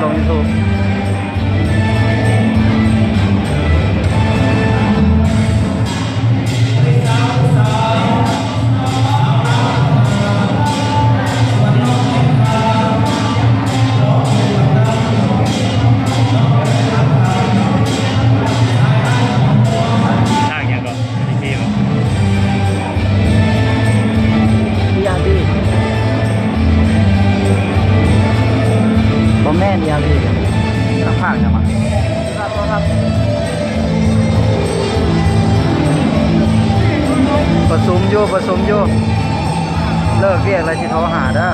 ລົງຢູທູບ. ທາງຫຍັງກໍ? ເອັນ ອີ ອາ ບີ ບໍ່ແມ່ນ ອີ ອາ ບີ ທາງຫຍັງວະ? ປະຊຸມຢູ່ ປະຊຸມຢູ່ ເລີກວຽກແລ້ວຊິໂທຫາເດີ.